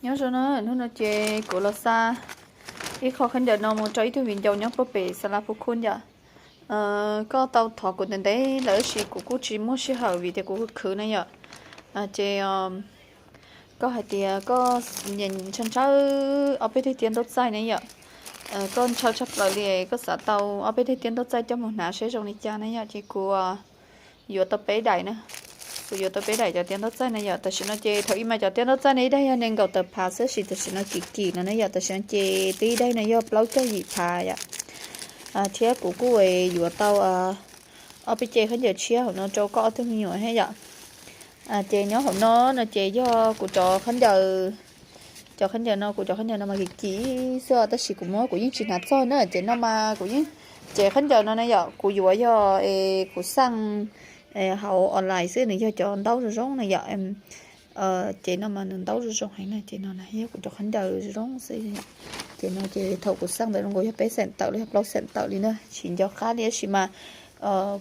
Nyob zoo na, hnub no ces kuv los xa ib qho khaub ncaws no mus rau ib tug viv ncaus nyob puag pem Xas Las Phu Khun yom. Koj tau thov kuv ntev ntev lawm tab sis kuv kuj tsis muaj sij hawm vim tias kuv khwv khwv na yom. Ces koj hais tias koj ntshaw ntshaw ob peb teg tiab ntaub txaij na yom. Koj ntshaw tshaj plaws li, koj xav tau ob peb teg tiab ntaub txaij coj mus hnav seb zoo li cas na yom, ces kuv yuav tau peb daim na. Kuv yuav tau peb daim cov tiab ntaub txaij na yom. Tam sim no ces thaum ub mas cov tiab ntaub txaij no ib daim yog nees nkaum tawm phav xwb, tab sis tam sim no kim kim no na yom. Tam sim no ces twb ib daim no yog plaub caug yim phav yom. Thiab kuv kuj yuav tau ob peb ce khaub ncaws tshiab hauv no rau koj ob tug me nyuam thiab yom. Ces nyob hauv no no ces yog kuv cov khaub ncaws, cov khaub ncaws no, kuv cov khaub ncaws no mas kim kim xwb tab sis kuv muab kuv yeej tsis hnav txog na, ces no mas kuv yeej, ces khaub ncaws no na yom, kuv yuav yog es kuv xaj hauv online xwb, nws yog cov ntaub zoo zoo na yom. Ces no mas nws ntaub zoo zoo heev na, ces no na yog kuv cov khaub ncaws zoo zoo xwb. Ces no ces thaum kuv xaj ntawd zoo nkaus yog peb xeem tawm los yog plaub xeem tawm li na, tsis nco qab li tab sis mas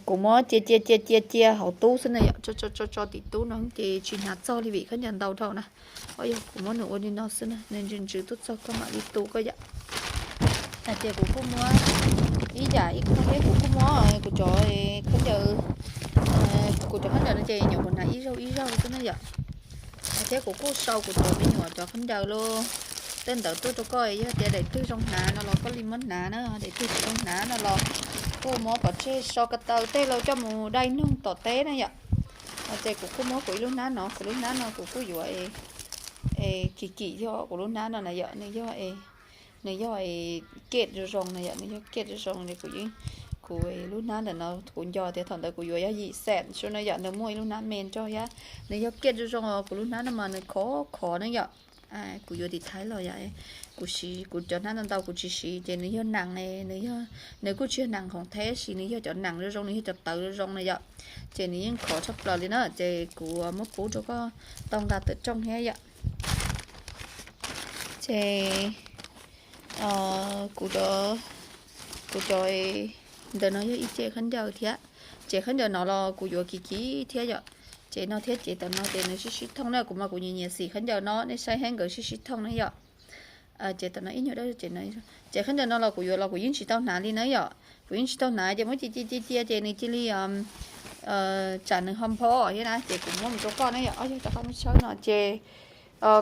kuv muab cia cia cia cia cia hauv tub xwb na yom, tso tso tso tim tub no ces tsis hnav txog li vim khaub ncaws ntau dhau na. Yog kuv muab nws ua li no xwb na, nws ntsws ntsws tuaj txog koj mam li tu koj yom. Ces kuv kuj muab ib yam ib qho thiab, kuv kuj muab kuv cov khaub ncaws, kuv cov khaub ncaws no ces nyuam qhuav hnav ib zaug ib zaug xwb na yom. Thiab kuv kuj sau kuv cov me nyuam cov khaub ncaws los tej ntawd tuaj rau koj, yog tias daim twg zoo hnav no los koj li muab hnav na, daim twg tsis zoo hnav no los kuj muab pov tseg so ko taw tej los coj mus dai noog tom teb na yom. Ces kuv kuj muab kuv ib lub hnab no, kuv lub hnab no kuv kuj yuav es kim kim yog kuv lub hnab no na yom, nws yog es, nws yog es kem zoo zoo na yom, nws yog kem zoo zoo es kuv yeej, kuv lub hnab ntawm no kuv nco tias thaum ntawd kuv yuav yog yim xeem xwb na yom, nws muaj ib lub hnab me nrog thiab, nws yog kem zoo zoo os, kuv lub hnab no mas nws khov khov na yom. Kuv yuav tim Thaib los yom, kuv siv kuv cov hnab ntau ntau kuv tsis siv ces nws yog nees, nws kuj tsis yog nees khoom thiab sis nws yog cov nees zoo zoo, nws yog cov tawv zoo zoo na yom, ces nws yeej khov tshaj plaws li na, ces kuv muab pub rau koj tau nqa tawm rooj thiab yom. Ces kuv, kuv cov ntawm no yog ib ce khaub ncaws thiab, ces khaub ncaws no los kuv yuav kim kim thiab yom. Ces no thiab ces tam no ces nws sib sib thooj na, kuv mas kuv nyiam nyiam xim khaub ncaws no, nej saib thiab nkawd sib sib thooj na yom. Ces tam no ib nyuag dab, ces khaub ncaws no los kuv yuav los kuv yeej tsis tau hnav li na yom, kuv yeej tsis tau hnav ces muab cia cia cia cia ces nws cia li tsam nws ho npho thiab na, ces kuv muab mus rau koj na yom, ob yog rov qab muab tshawb no ces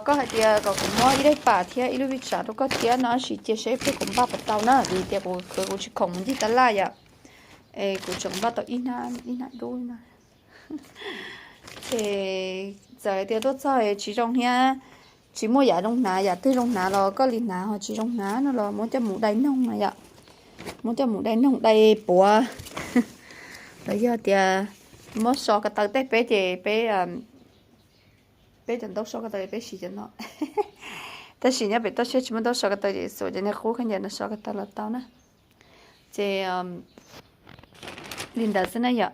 koj hais tias kom kuv muab ib daim pam thiab ib lub vij tsam rau koj thiab no, tab sis cia seb peb kuv npaj puas tau na, vim tias kuv khwv kuv tsis khoom mus ncig tab laj yom. Es kuv tseem npaj tau ib hnab, ib hnab dub no. Ces txawm tias tuaj txog tsis zoo thiab, tsis muaj yam zoo hnav, yam twg zoo hnav los koj li hnav, ho tsis zoo hnav no los muab coj mus dai noog na yom. Muab coj mus dai noog dai puav los yog tias muab so ko taw tej peb ces peb, peb cov ntaub so ko taw peb siv cov no. Tab sis nyob pem toj siab tsis muaj ntaub so ko taw ces xuas cov niag qub khaub ncaws no so ko taw los tau na. Ces li ntawd xwb na yom.